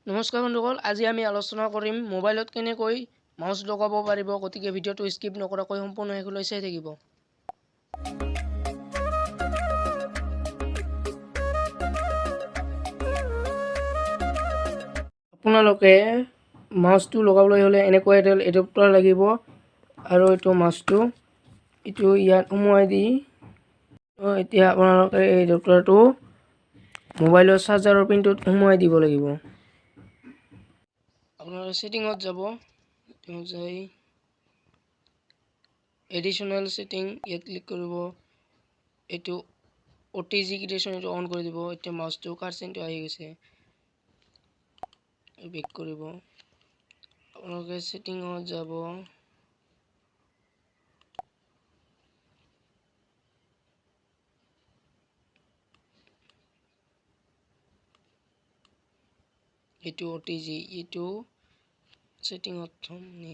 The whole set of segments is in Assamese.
নমস্কাৰ বন্ধুসকল, আজি আমি আলোচনা কৰিম মোবাইলত কেনেকৈ মাউচ লগাব পাৰিব। গতিকে ভিডিঅ'টো স্কিপ নকৰাকৈ সম্পূৰ্ণ শেষলৈ চাই থাকিব। আপোনালোকে মাউচটো লগাবলৈ হ'লে এনেকুৱা এডাল এডাপ্টাৰ লাগিব আৰু এইটো মাউচটো এইটো ইয়াত সুমুৱাই দি এতিয়া আপোনালোকে এই এডাপ্টাৰটো মোবাইলৰ চাৰ্জাৰৰ পিনটোত সুমুৱাই দিব লাগিব। আপোনালোকে ছেটিঙত যাব, ছেটিঙত যাই এডিশ্যনেল ছেটিং ইয়াত ক্লিক কৰিব। এইটো অ' টি জি ক্ৰিয়েশ্যন এইটো অন কৰি দিব। এতিয়া মাউচটো কাৰ্চেনটো আহি গৈছে, বেক কৰিব। আপোনালোকে ছেটিঙত যাব, এইটো অ' টি জি এইটো ছেটিঙত থ'ম নি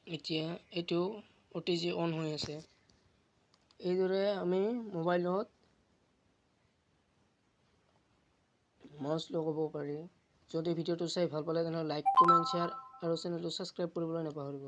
এতিয়া এইটো অ' টি জি অন হৈ আছে। এইদৰে আমি মোবাইলত মাউচ লগাব পাৰি। যদি ভিডিঅ'টো চাই ভাল পালে তেনেহ'লে লাইক, কমেণ্ট, শ্বেয়াৰ আৰু চেনেলটো ছাবস্ক্ৰাইব কৰিবলৈ নাপাহৰিব।